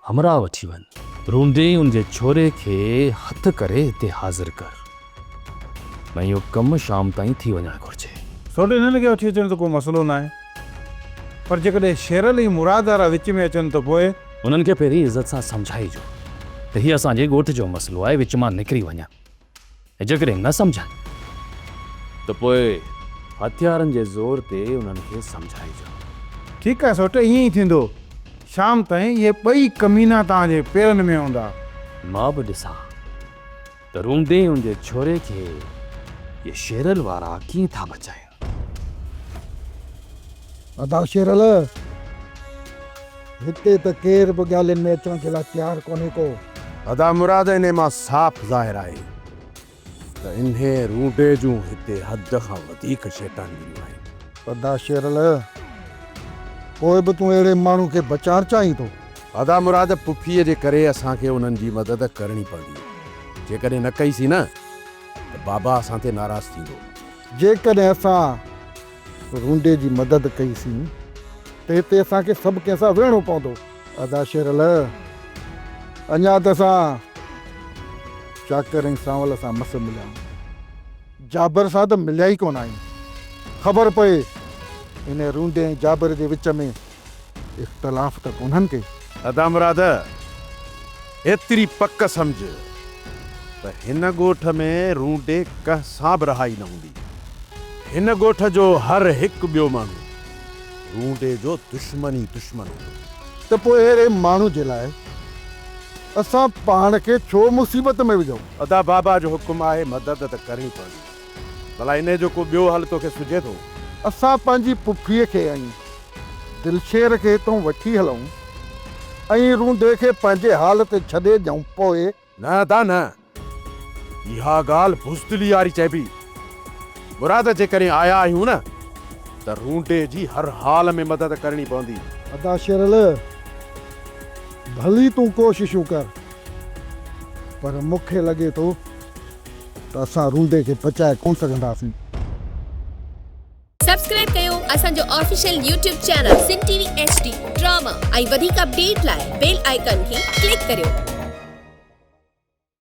همراهه وٺي وڃ. رونڊي ان جي ڇوري کي هٿ ڪري هتي حاضر ڪر. ۽ اهو ڪم شام تائين ٿي وڃڻ گهرجي. سوٽ انهن کي وٺي اچڻ ته ڪو مسئلو ناهي پر جيڪڏهن شيرل ۽ مراد وارا وچ ۾ اچن ته پوء؟ انهن کي پهرين عزت سان سمجهائجو ته هي اسان جي ڳوٺ جو مسئلو آهي وچ مان نڪري وڃن ۽ جيڪڏهن نه سمجهن ته پوء هٿيارن جي زور تي انهن کي سمجهائجو. ٺيڪ آهي سوٽ ائين ئي ٿيندو. شام تائين اهي ٻئي ڪمينا توهان جي پيرن ۾ هوندا. مان به ڏسان ته روندي ان جي ڇوري کي اهي شيرل وارا ڪيئن ٿا بچائين. ادا شيرل! هتي ته ڪير به ڳالهين ۾ اچڻ جي لاء تيار ڪونهي ڪو. ادا مراد انهي مان صاف ظاهر آهي ته انهي رونڊي جون هتي حد کان وڌيڪ شيطانگيريون آهن. ادا شيرل! پوء به تون اهڙي ماڻهو کي بچائڻ چاهين ٿو؟ ادا مراد پڦيء جي ڪري اسان کي انهن جي مدد ڪرڻي پوندي. جيڪڏهن نه ڪئي سين نه ته بابا اسان تي ناراض ٿيندو. جيڪڏهن اسان رونڊي جي مدد ڪئي سين ته هتي اسان کي سڀ ڪنهن سان وڙهڻو پوندو. ادا شيرل! اڃا ته اسان چاڪر ۽ سانول سان مس مليا آهيون. جابر سان ته مليا ئي ڪونه آهيون. خبر پئي انهي رونڊي ۽ جابر جي وچ ۾ اختلاف ته ڪونهن ڪي. ادا مراد! ايتري پڪ سمجهه ته هن ڳوٺ ۾ رونڊي ڪنهن سان به رهائي نه هوندي. هن ڳوٺ جو هر هڪ ٻيو ماڻهو رونڊي جو دشمن ئي دشمن هوندو. ته پوء اهڙي ماڻهو جي لاء اسان پاڻ کي ڇو مصيبت ۾ وجهون؟ ادا بابا جو حڪم آهي مدد ته ڪرڻي پوندي. ڀلا انهي جو ڪو ٻيو حل توکي سجهي ٿو؟ اسان پنهنجي پڦيء کي ۽ دلشير کي هتئون وٺي هلون ۽ رونڊي کي پنهنجي حال تي ڇڏي ڏيون پوء. نه ادا نه. اها ڳالهه بزدلي واري چئبي. مراد جيڪڏهن آيا آهيون نه ته رونڊي جي هر حال ۾ مدد ڪرڻي پوندي. ادا شيرل! ڀلي تون ڪوششون ڪر پر مون کي لڳي ٿو ته اسان رونڊي کي بچائي ڪونه سگهنداسين. سبسڪرائب ڪيو اسان جو official YouTube channel Sindh T V H D drama ۽ وڌيڪ اپڊيٽ لاء بيل آئيڪان کي ڪلڪ ڪريو.